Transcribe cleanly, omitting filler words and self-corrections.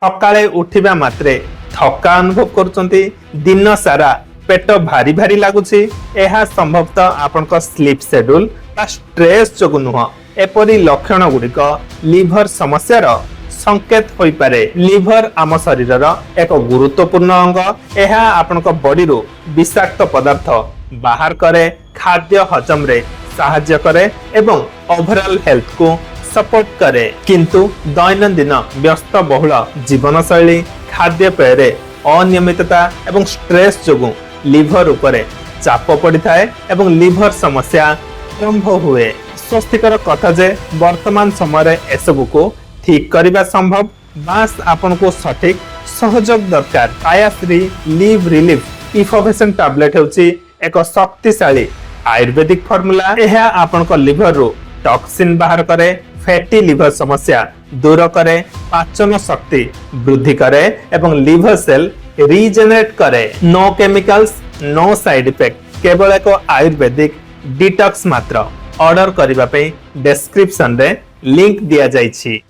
ସକାଳେ ଉଠିବା ମାତ୍ରେ ଥକା ଅନୁଭବ କରୁଛନ୍ତି, ଦିନ ସାରା ପେଟ ଭାରି ଭାରି ଲାଗୁଛି, ଏହା ସମ୍ଭବତଃ ଆପଣଙ୍କ ସ୍ଲିପ୍ ସେଡ୍ୟୁଲ ବା ଷ୍ଟ୍ରେସ୍ ଯୋଗୁଁ ନୁହଁ। ଏପରି ଲକ୍ଷଣ ଗୁଡ଼ିକ ଲିଭର ସମସ୍ୟାର ସଂକେତ ହୋଇପାରେ। ଲିଭର ଆମ ଶରୀରର ଏକ ଗୁରୁତ୍ୱପୂର୍ଣ୍ଣ ଅଙ୍ଗ। ଏହା ଆପଣଙ୍କ ବଡିରୁ ବିଷାକ୍ତ ପଦାର୍ଥ ବାହାର କରେ, ଖାଦ୍ୟ ହଜମରେ ସାହାଯ୍ୟ କରେ ଏବଂ ଓଭରଅଲ୍ ହେଲ୍ଥକୁ ସପୋର୍ଟ କରେ। କିନ୍ତୁ ଦୈନନ୍ଦିନ ବ୍ୟସ୍ତବହୁଳ ଜୀବନଶୈଳୀ, ଖାଦ୍ୟପେୟରେ ଅନିୟମିତତା ଏବଂ ଷ୍ଟ୍ରେସ୍ ଯୋଗୁଁ ଲିଭର ଉପରେ ଚାପ ପଡ଼ିଥାଏ ଏବଂ ଲିଭର ସମସ୍ୟା ଆରମ୍ଭ ହୁଏ। ସ୍ୱସ୍ତିକର କଥା ଯେ ବର୍ତ୍ତମାନ ସମୟରେ ଏସବୁକୁ ଠିକ୍ କରିବା ସମ୍ଭବ। ବାସ୍, ଆପଣଙ୍କୁ ସଠିକ ସହଯୋଗ ଦରକାର। କାୟାଶ୍ରୀ ଲିଭ୍ ରିଲିଫ ଇଫର୍ଭେସେଣ୍ଟ ଟାବଲେଟ ହେଉଛି ଏକ ଶକ୍ତିଶାଳୀ ଆୟୁର୍ବେଦିକ ଫର୍ମୁଲା। ଏହା ଆପଣଙ୍କ ଲିଭରରୁ ଟକ୍ସିନ୍ ବାହାର କରେ, ଫ୍ୟାଟି ଲିଭର ସମସ୍ୟା ଦୂର କରେ, ପାଚନ ଶକ୍ତି ବୃଦ୍ଧି କରେ ଏବଂ ଲିଭର ସେଲ୍ ରିଜେନେରେଟ କରେ। No chemicals, no side effect, କେବଳ ଏକ ଆୟୁର୍ବେଦିକ ଡିଟକ୍ସ ମାତ୍ର। ଅର୍ଡର କରିବା ପାଇଁ ଡେସ୍କ୍ରିପସନରେ ଲିଙ୍କ ଦିଆଯାଇଛି।